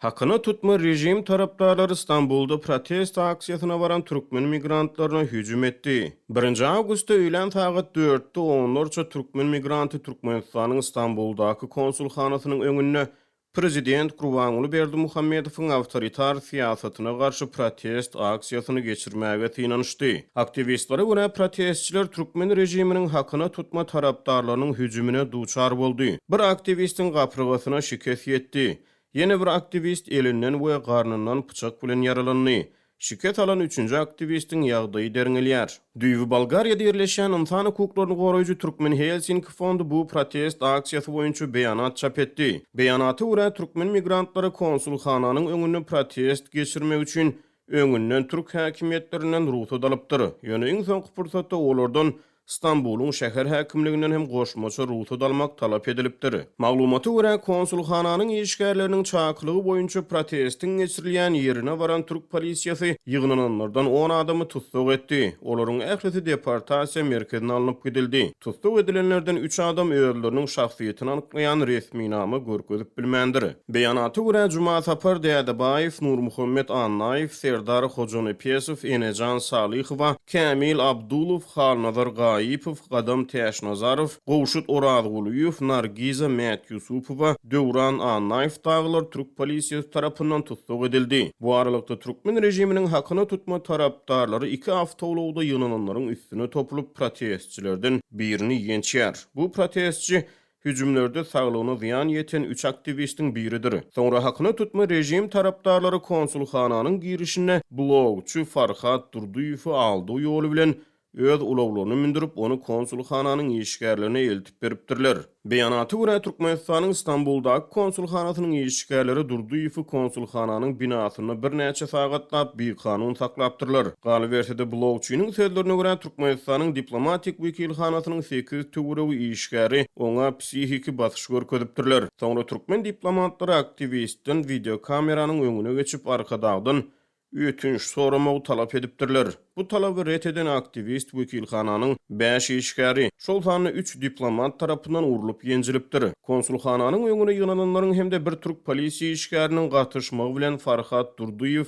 Hakyna tutma režim tarapdarlary Stambulda protest aksiýasyna baran türkmen migrantlaryna hüjüm etdi. Birinji awgustda öýlän sagat dörtde onlarça türkmen migranty Türkmenistanyň Stambuldaky konsulhanasynyň öňünde prezident Gurbanguly Berdimuhamedowyň awtoritar syýasatyna garşy protest aksiýasyny geçirmäge synanyşdy. Aktiwistlere görä, protestçiler türkmen režiminiň hakyna tutma tarapdarlarynyň hüjümine duçar boldy. Bir aktiwistiň gapyrgasyna şikes ýetdi. Ýene bir aktiwist elinden we garnyndan pyçak bilen ýaralandy. Şikes alan üçünji aktiwistiň ýagdaýy derňelýär. Düýbi Bolgariýada ýerleşýän ynsan hukuklaryny goraýjy Türkmen Helsinki fondy bu protest aksiýasy boýunça beýanat çap etdi. Beýanata görä, türkmen migrantlary konsulhananyň öňünde protest geçirmek üçin öňünden türk häkimiýetlerinden rugsat alypdyr. Ýöne iň soňky pursatda olardan Stambulyň şäher häkimliginden hem goşmaça rugsat almak talap edilipdir. Maglumata görä, konsulhananyň işgärleriniň çakylygy boýunça protestiň geçirilýän ýerine baran türk polisiýasy ýygnananlardan on adamy tussag etdi. Olaryň ählisi deportasiýa merkezine alnyp gidildi. Tussag edilenlerden üç adam özleriniň şahsyýetini anyklaýan resminama görkezip bilmändir. Beýanata görä, Jumasapar Dädebaýew, Nurmuhammet Annaýew, Serdar Hojanepesow, Enejan Salyhowa, Kämil Abdulow, Halnazar Gaýypow, Gadam Täçnazarow, Gowşut Orazgulyýew, Nargiza Mätýusupowa, Döwran Annaýew dagylar türk polisiýasy tarapyndan tussag edildi. Bu aralykda, türkmen režiminiň hakyna tutma tarapdarlary iki awtoulagda ýygnananlaryň üstüne topulyp, protestçilerden birini ýençýär. Bu protestçi Hüjümlerde saglygyna zyýan ýeten üç aktiwistiň biridir. Soňra hakyna tutma režim tarapdarlary konsulhananyň girişinde blogçy Farhat Durdyýewi aldaw ýoly bilen öz ulaglaryna mündürip, ony konsulhananyň işgärlerine eltip beripdirler. Beýanata görä, Türkmenistanyň Stambuldaky konsulhanasynyň işgärleri Durdyýewi konsulhananyň binasynda birnäçe sagatlap bikanun saklapdyrlar. Galyberse-de, blogçynyň sözlerine görä, Türkmenistanyň diplomatik wekilhanasynyň sekiz töweregi işgäri oňa psihiki basyş görkezipdirler. Soňra türkmen diplomatlary aktiwistden wideokameranyň öňüne geçip, Arkadagdan ötünç soramagy talap edipdirler. Bu talaby ret eden aktiwist wekilhananyň bäş işgäri, şol sanda üç diplomat tarapyndan urlup ýenjilipdir. Konsulhananyň öňüne ýygnananlaryň hem-de bir türk polisiýa işgäriniň gatyşmagy bilen Farhat Durdyýew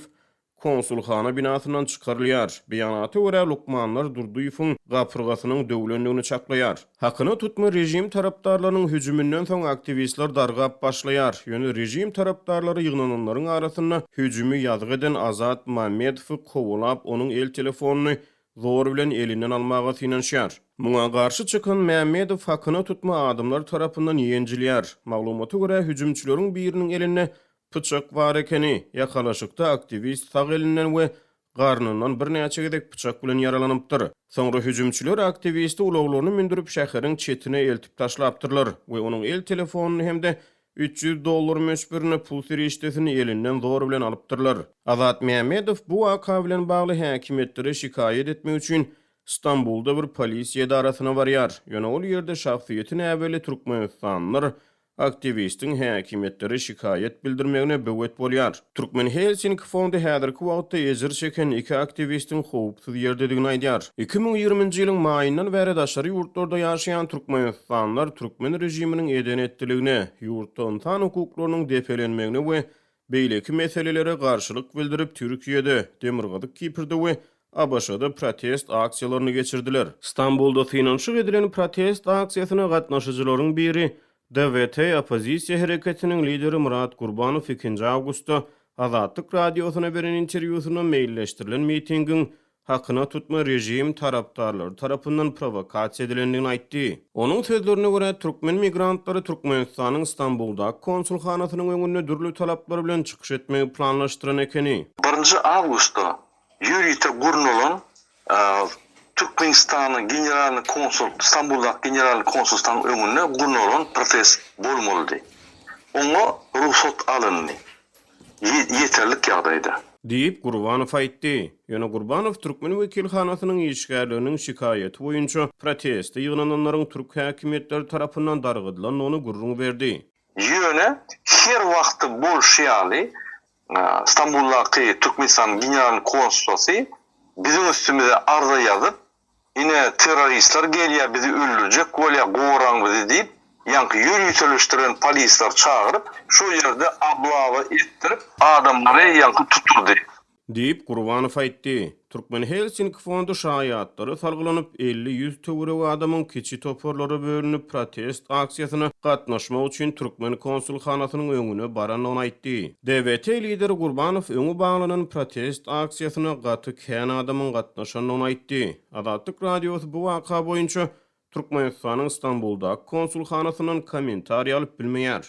konsulhana binasyndan çykarylýar. Beýanata görä, lukmanlar Durdyýewiň gapyrgasynyň döwlendigini çaklaýar. Hakyna tutma režim tarapdarlarynyň hüjüminden soň aktiwistler dargap başlaýar. Ýöne režim tarapdarlary ýygnananlaryň arasynda hüjümi ýazgy eden Azat Mamedowy kowalap, onuň el telefonyny zor bilen elinden almaga synanyşýar. Muňa garşy çykan Mämmedow hakyna tutma adamlar tarapyndan ýenjilýär. Maglumata görä, hüjümçileriň biriniň elinde Pyçak bar ekeni. Ýakalaşykda aktiwist sag elinden we garnyndan birnäçe gezek pyçak bilen ýaralanypdyr. Soňra hüjümçiler aktiwisti ulaglaryna mündürip şäheriň çetine eltip taşlapdyrlar we onuň el telefonyny hem-de 300 dollar möçberinde pul serişdesini elinden zor bilen alypdyrlar. Azat Mämmedow bu waka bilen bagly häkimiýetlere şikaýat etmek üçin Stambulda bir polisiýa edarasyna barýar. Ýöne ol ýerde şahsyýeti näbelli türkmenistanlylar Aktiwistiň häkimiýetlere şikaýat bildirmegine böwet bolýar. Türkmen Helsinki fondy häzirki wagtda ejir çeken iki aktiwistiň howpsuz ýerdedigini aýdýar. 2020-nji ýylyň maýyndan bäri daşary ýurtlarda ýaşaýan türkmenistanlylar türkmen režiminiň eden-etdiligine, ýurtda ynsan hukuklarynyň depelenmegine we beýleki meselelere garşylyk bildirip, Türkiýede, Demirgazyk Kiprde we ABŞ-da protest aksiýalaryny geçirdiler. Stambulda synanyşyk edilen protest aksiýasyna gatnaşyjylaryň biri, DWT oppozisiýa hereketiniň lideri Myrat Gurbanow ikinji awgustda Azatlyk Radiosyna beren interwýusynda meýilleşdirilen mitingiň hakyna tutma režim tarapdarlary tarapyndan prowokasiýa edilendigini aýtdy. Onuň sözlerine görä, türkmen migrantlary Türkmenistanyň Stambuldaky konsulhanasynyň öňünde dürli talaplar bilen çykyş etmegi planlaşdyran ekeni. Birinji awgustda ýörite gurnalan Türkmenistanyň Generalnyý konsul Stambuldaky Generalnyý konsulstanyň öňünde gurnalan protest bolmalydy. Oňa rugsat alyndy. Ýeterlik ýagdaýda. Diýip, Gurbanow aýtdy. Ýöne Gurbanow türkmen wekilhanasynyň işgärleriniň şikaýaty boýunça proteste ýygnananlaryň türk häkimiýetleri tarapyndan dargadylandygyny gürrüň berdi. Ýöne her wagtda bolşy ýaly, Stambuldaky Türkmenistanyň Generalnyý konsulsy biziň üstümize arza ýazyp, Ine, terroristler gelýär, bizi öldürjek bolýar, goraň bizi diýip, Ýaňky ýöriteleşdiren polisler çagyryp, şo ýerde oblawa etdirip, adamlary ýaňky tutdurdy. Diýip, Gurbanow aýtdy. Türkmen Helsinki fondy şaýatlara salgylanyp, 50-ýüz töweregi adamyň kiçi toparlara bölünip protest aksiýasyna gatnaşmak üçin türkmen konsulhanasynyň öňüne barandygyny aýtdy. DWT lideri Gurbanow öňi baglanan protest aksiýasyna gaty kän adamyň gatnaşandygyny aýtdy. Azatlyk Radiosy bu waka boýunça Türkmenistanyň Stambuldaky konsulhanasyndan kommentariý alyp bilmeýär.